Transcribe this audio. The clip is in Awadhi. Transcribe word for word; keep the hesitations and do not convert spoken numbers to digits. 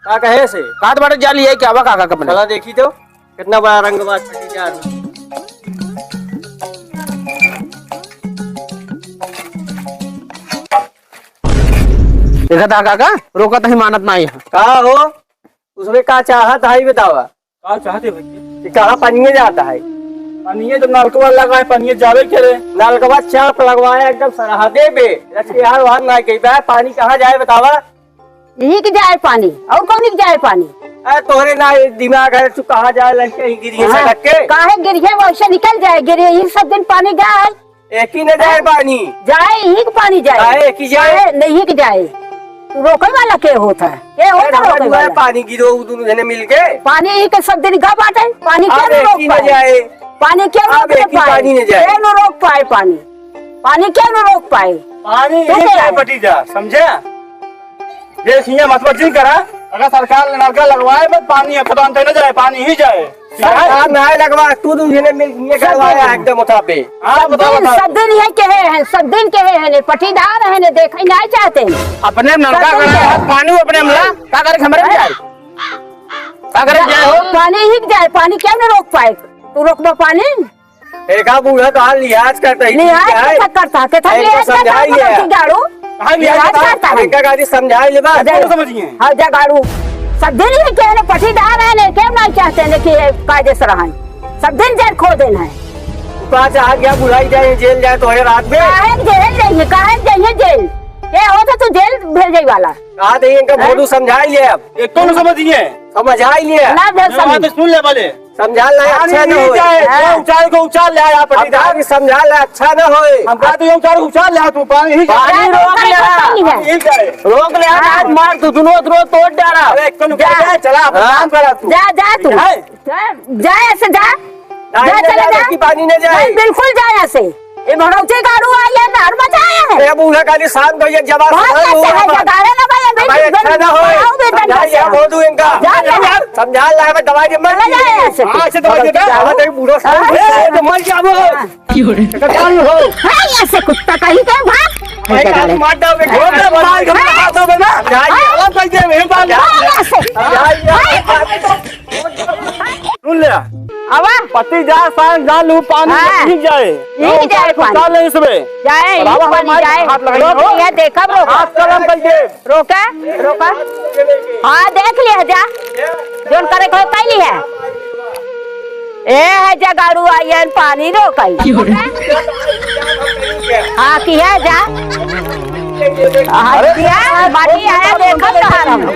का कहे से? काट बाटे जाली है क्या बा काका कपने? चला देखी तो, कितना बड़ा रंगबाज फंसी जा। देखा था काका, रोका तो ही मानत नाही है। का हो? उसमें का चाहत है, ई बतावा। का चाहते भैया? कि कहाँ पानिये जाता है? पानिये तो नलकवा लगा है, पानिये जावे के रे। नलकवा चाप लगवाया एकदम सरहदे पे। रचिहार वहार ना कही बा, पानी कहाँ जाए बतावा? यही के जाए पानी, और कौन के जाए पानी? अरे तोहरे ना दिमाग है, तू कहाँ जाए लड़के ही गिरी है हाँ, सड़क के? काहे गिरी है, वैसे निकल जाए गिरी, ये सब दिन पानी जाए। एक ही न जाए पानी। जाए, यही के पानी जाए। काहे एक ही जाए? काहे नहीं के जाए? तू रोके वाला के होता है? के होता अरे रोके हमारे वाला? पानी गिरो, उ दोनों जने मिलके। पानी ही के सब दिन गा बाटे, पानी क्या अब न एक रोक ही न पाए? जाए। पानी क्या अब रोक एक ही पाए? पानी न जाए। क्या न रोक पाए पानी? पानी क्या न रोक पाए? पानी तू ही क्या जाए है? पटी जा, समझे? ये सिया मत मत जिन करा, अगर सरकार ने नलका लगवाए, बस पानी है, खतम तो न जाए, पानी ही जाए। सरकार ना लगवा, तू दू जने मिल, ये सब करवाया दिन। एकदम उठा पे। हाँ, सब बताओ, दिन, बताओ। सब दिन ये कहे हैं, सब दिन कहे हैं, ने पटीदार हैं, ने देखे नहीं चाहते हैं। अपने नलका सब दिन करा कहे है, हैं। पानी अपने हमला, का करे हमरे में जाए? का करे जाए हो? पानी ही जाए, पानी क्या न रोक पाए? तू रोकबा पानी? देखा बूढ़ा तो हाल लिहाज करता ही लिहाज ठीक है। कैसा करता? कैसा इनको लिहाज करता समझाई है? लिया। गाड़ू? हाँ, लिहाज लिहाज करता। करता है। इनका गाड़ी समझाई ले बात। अरे, समझिए। हाँ, जा गाड़ू। सब दिन ही कहे ना, पटीदार है, ने, क्यों नहीं चाहते हैं कि ये कायदे से रहें? सब दिन जेल खो देना है। तो आज आ गया, बुलाई जाए, जेल जाए तो है रात में। काहे जेल जाइए, काहे जाइए जेल? ये हो तो तू जेल भेजे वाला। कहा थे इनका हैं? भोलू समझाई ले अब। एक तो न समझिए। समझाई ले। ना भेज मेरी बात समझ। सुन ले पहले। समझाल नहीं, पानी अच्छा न नहीं होए। जाए, हाँ। जो उचार को उचार ले आया, अब पटीदार। कहा कि समझाल नहीं, अच्छा न होए। हम कहा तो ये उचार को उचार ले आ, तू पानी ही जाए। पानी रोक ले आ। पानी है। पानी ही जाए। रोक ले आ, हाँ। आज मार तू, दोनों, दोनों तोड़ डाला। अरे, एक तो जा। जा, चला, अपना हाँ। काम करा तू। जा, जा तू। ठीक है? जा, जा ऐसे जा। नहीं, जा, नहीं चला जाए, जा। कि पानी नहीं जाए। नहीं, बिल्कुल जा ऐसे। ये भड़ौती गाड़ू आई है, नहर में जाए है। ए बूढ़ा काली शांत हो, ये जवान बहुत समझ अच्छा लो है, बाबा। जगाड़े ना भाई, अभी भाई, तुम अच्छा ना होए। आओ भी डंडा समझाई से। ले, बोल दूं इनका। जा, जा। समझा ला, मैं दवाई दे, मर चला जाए ऐसे। हाँ, ऐसे दवाई देता है। हाँ, तो बूढ़ा शांत हो। ए, तो मर जाबो। हाँ। क्यों रे? तो कौन हो? हाँ, ऐसे कुत्ता कहीं के भाग। भाई, कान मार दो, बेटा। वो तो मार के मार दो, बेटा। समझाई ले। हाँ। अलग कर दे, मेरे पास। हाँ, ऐसे। समझाई ले। हाँ। सुन ले। आवा। पति जाए, शान जान लू, पानी हाँ। नहीं जाए। नहीं जाए पानी। डाल ले इसमें। जाए, और आवा, पानी हमारे जाए। हाथ लगाइए। रोक लिया, देखा, रोक। हाथ कलम कर दे। रोका, रोका। हाँ, देख लिया, जा। जोन करे को कैली है। ए है, जगाड़ू आइयन, पानी रोकाई। हाँ, किया जा। हाँ, अरे, किया, बाकी आया, देखा, कहाँ रहो।